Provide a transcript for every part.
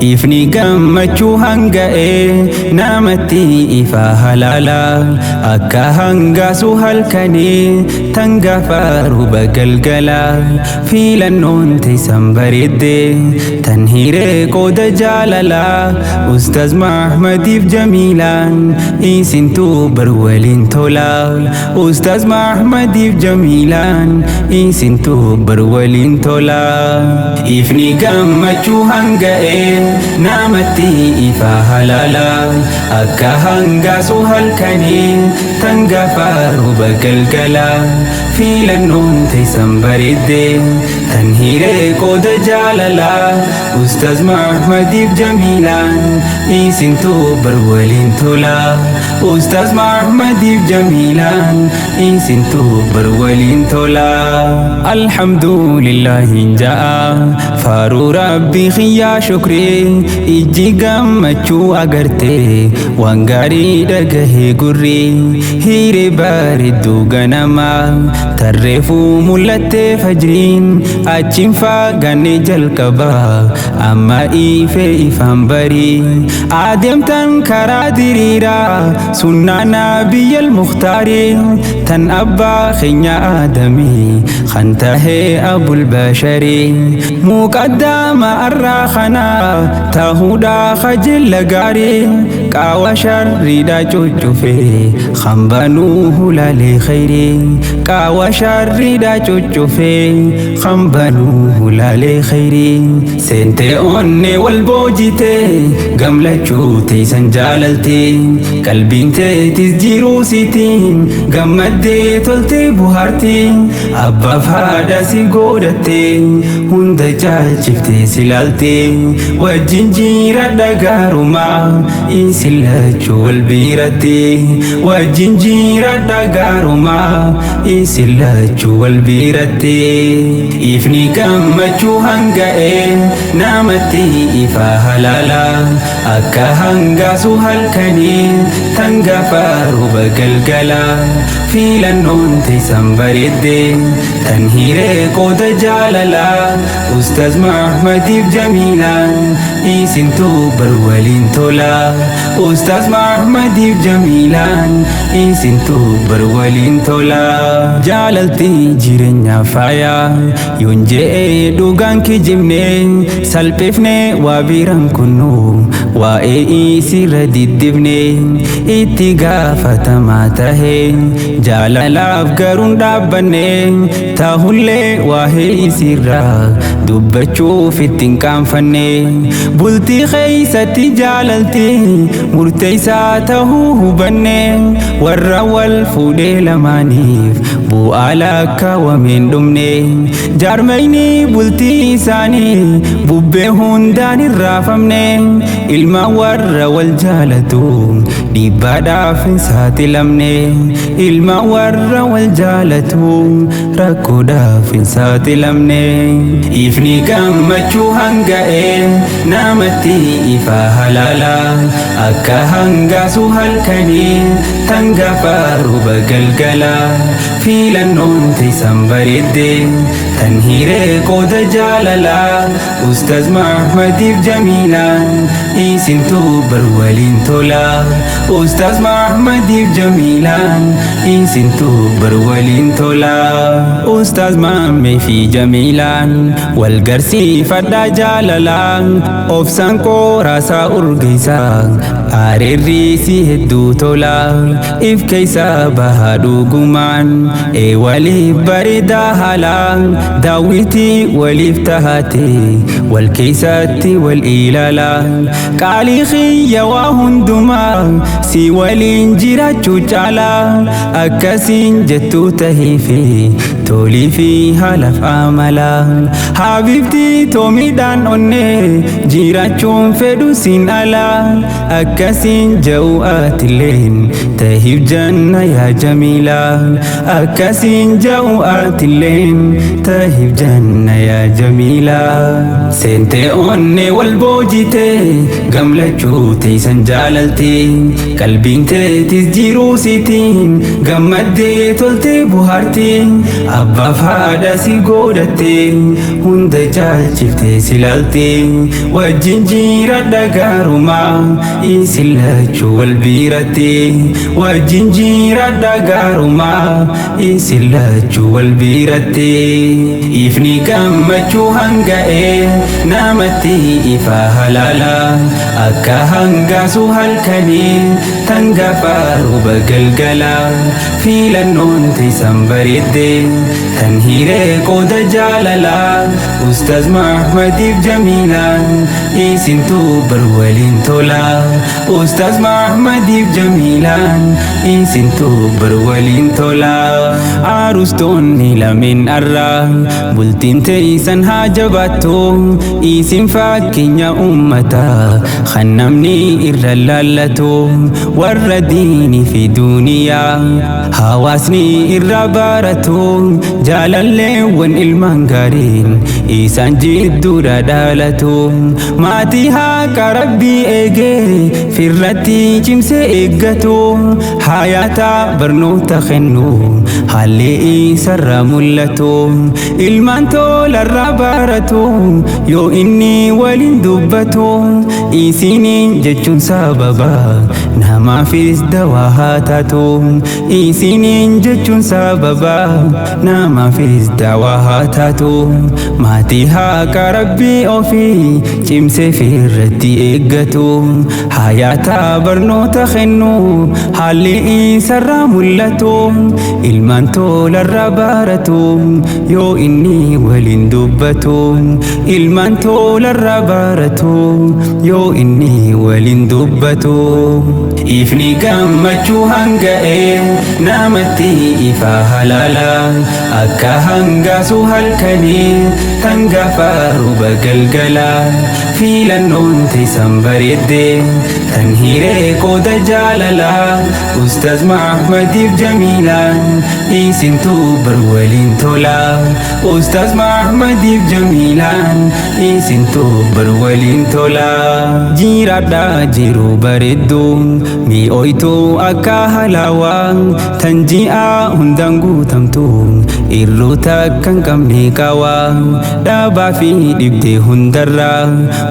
Ifni gammachuu hanga'ee namatti ifa halaala akka hangaasu halkanii tan gaafa rooba galgala. Filannoon teessan bareedde tan hiree qooda jaalala. Ustaaz Mahmadiif Jamiilaan isintu bar waliin tola. Ustaaz Mahmadiif Jamiilaan isintu bar waliin tola. Ifni gammachuu hanga'ee namatti ifa halaala akka hangaasu halkanii tan gaafa rooba galgala. Filannoon teessan bareedde tan hiree qooda jaalala. Ustaaz Mahmadiif Jamiilaan isintu bar waliin tola. Ustaaz Mahmadiif Jamiilaan isintu bar waliin tola. Alhamdulillahi ja'a faaruu Rabbii kiyyaa shukrii. Ijji gammachuu agarte waan gaarii dhagahee gurri. Hiree bareedduu ganama tarreefuu mul'attee fajriin. Achiin fagaanne jalqaba amma ifee ifaan barii. Adeemtan karaa diriiraa sunnaa nabiyyal mukhtaarii tan abbaa keenya Aadamii kan tahee abul basharii. Muqaddama arraa kanaa tahuudhaa kajilla gaarii. Qaawa sharriidhaa cuccufee hambanuu hulaalee khayrii. Qaawa sharriidhaa cuccufee hambanuu hulaalee khayrii. Seentee onnee wal boojitee gamlachuu teessan jaalaltee. Qalbiin teetis jiruu sitiin gammaddee toltee buhaartii. Abbaaf haadha si godhattee hunda caalchiftee si laaltee. Wajjin jiradha gaarumaa isin lachuu wal biratti. Wajjin jiradha gaarumaa isin lachuu wal biratti. Ifni gammachuu hanga'ee namatti ifa halaala akka hangaasu halkanii tan gaafa rooba galgala. Filannoon teessan bareedde tan hiree qooda jaalala. Ustaaz Mahmadiif Jamiilaan isintu bar waliin tola. Ustaaz Mahmadiif Jamiilaan isintu bar waliin tola. Jaalalti jireenya faaya yoon je'ee dhugaan kijibne salphifne waa biraan kunnu waa'ee isirra diddibne. Itti gaafatamaa tahee jaalalaaf garuun dhaabbanne tahullee waa'ee isirraa dubbachuuf ittiin qaanfanne. Bultii keeysatti jaalalti murteessaa tahuu hubanne. Warra wal fuudhee lamaaniif bu'aa lakkaawameen dhumne. Jaarmayni bultii isaanii bubbee hundaan hin raafamne. Ilma warra wal jaalatu dhiibbaadhaaf hin saaxilamne. Ilma warra wal jaalatu rakkoodhaaf hin saaxilamne. Ifni gammachuu hanga'ee namatti ifa halaala akka hangaasu halkanii tan gaafa rooba galgala. Filannoon teessan bareedde tan hiree qooda jaalala. Ustaaz Mahmadiif Jamiilaan isintu bar waliin tola. Ustaaz Mahmadiif Jamiilaan isintu bar waliin tola. Ustaaz Mahammee fi Jamiilaan wal garsiifadhaa jaalalaan. Obsaan qooraasaa urgeessaa areerri si hedduu tola. If keessa bahaa dhugumaan ee waliif bareedaa haalaan. Daawwitii waliif tahaate wal keessatti wal ilaala. Qaalii xiyya waa hundumaa si waliin jiraachuu caala. Akkasiin jettuu tahiifi tolii fi haalaaf amala. Habiibtii toomiidhaan onnee jiraachuun fedhu siin ala. Akkasiin ja'u atilleen tahiif janna yaa Jamiila. Akkasiin ja'u atilleen tahiif janna yaa Jamiila. Seentee onnee wal boojitee gamlachuu teessan jaalaltee. Qalbiin teetis jiruu sitiin gammaddee toltee buhaarti. Abbaaf haadha si godhatte hunda caalchiftee si laalte. Wajjin jiradha gaarumaa isin lachuu wal biratti. Wajjin jiradha gaarumaa isin lachuu wal biratti. Ifni gammachuu hanga'ee namatti ifa halaala akka hangaasu halkanii tan gaafa rooba galgala. Filannoon teessan bareedde tan hiree qooda jaalala. Ustaaz Mahmadiif Jamiilaan isintu bar waliin tola. Ustaaz Mahmadiif Jamiilaan isintu bar waliin tola. Arustoonni lameen arraa bultiin teessan haa jabaattu. Isin fakkeenya uummataa kan namni irra laallatu. Warra diinii fi duuniyaa hawaasni irra baratu. Jaalalleewwan ilmaan gaariin isaan jidduudha dhalatu. Maatii haqa rabbii eegee firratti cimsee eeggatu. Hayaata barnoota kennu haalli isarra mul'atu. Ilmaan tolarra baratu yoo inni waliin dubbatu. Isiniin jechuun sababa namaafis dawaa haa taatu. Isiniin jechuun sababa namaafis dawaa haa taatu. Maatii haqa rabbii ofii cimsee firratti eeggatu. Hayaata barnoota kennu haalli isarra mul'atu. Ilmaan tolarra baratu yoo inni waliin dubbatu. Ilmaan tolarra baratu yoo inni waliin dubbatu. Ifni gammachuu hanga'ee namatti ifa halaala akka hangaasu halkanii tan gaafa rooba galgala. Filannoon teessan bareedde tan hiree qooda jaalala. Ustaaz Mahmadiif Jamiilaan isintu bar waliin tola. Ustaaz Mahmadiif Jamiilaan isintu bar waliin tola. Jiraadha jiru bareeddu mi'ooytuu akka halaawaa tan ji'a hundaan guutamtu irroota kan qabne qawaa. Dhaabaa fi dhibdee hundarraa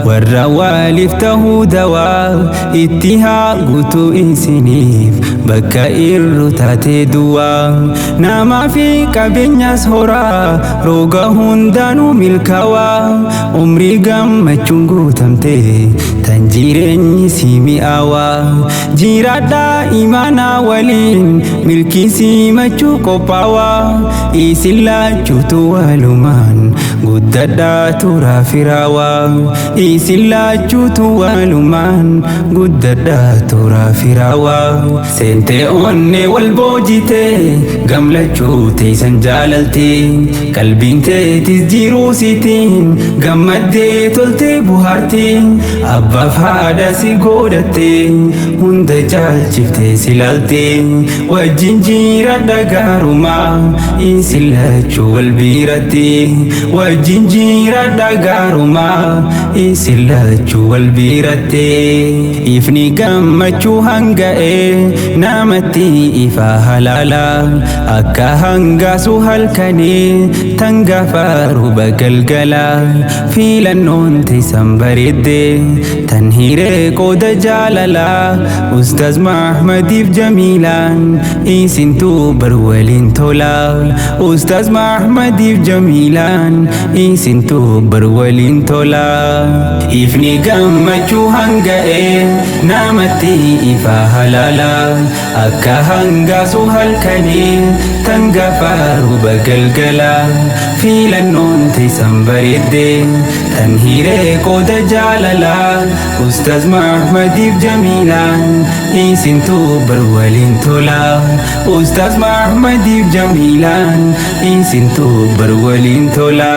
warra waliif tahuu dawaa itti haa guutuu isiniif bakka irru taatee duwwaa. Namaa fi qabeenyas horaa roga hundaanuu milkaawaa. Umrii gammachuun guutamte tan jireenyi si mi'aawaa. Jiraadha imaanaa waliin milkii simachuu qophaawaa. Isin laachuutu walumaan guddadhaa turaa firaawaa. Isin laachuutu walumaan guddadhaa turaa firaawaa. Seentee onnee wal boojite gamlachuu teessan jaalalte. Qalbiin teetis jiruu sitiin gammaddee toltee buhaarti. Abbaaf haadha si godhatte hunda caalchiftee si laalte. Wajjin jiradha gaarumaa isin lachuu wal biratti. Wajjin jiradha gaarumaa isin lachuu wal biratti. Ifni gammachuu hanga'ee namatti ifa halaala akka hangaasu halkanii tan gaafa rooba galgala. Filannoon teessan bareedde tan hiree qooda jaalala. Ustaaz Mahmadiif Jamiilaan isintu bar waliin tola. Ustaaz Mahmadiif Jamiilaan isintu bar waliin tola. Ifni gammachuu hanga'ee namatti ifa halaala akka hangaasu halkanii tan gaafa rooba galgala. Filannoon teessan bareedde tan hiree qooda jaalala. Ustaaz Mahmadiif Jamiilaan isintu bar waliin tola. Ustaaz Mahmadiif Jamiilaan isintu bar waliin tola.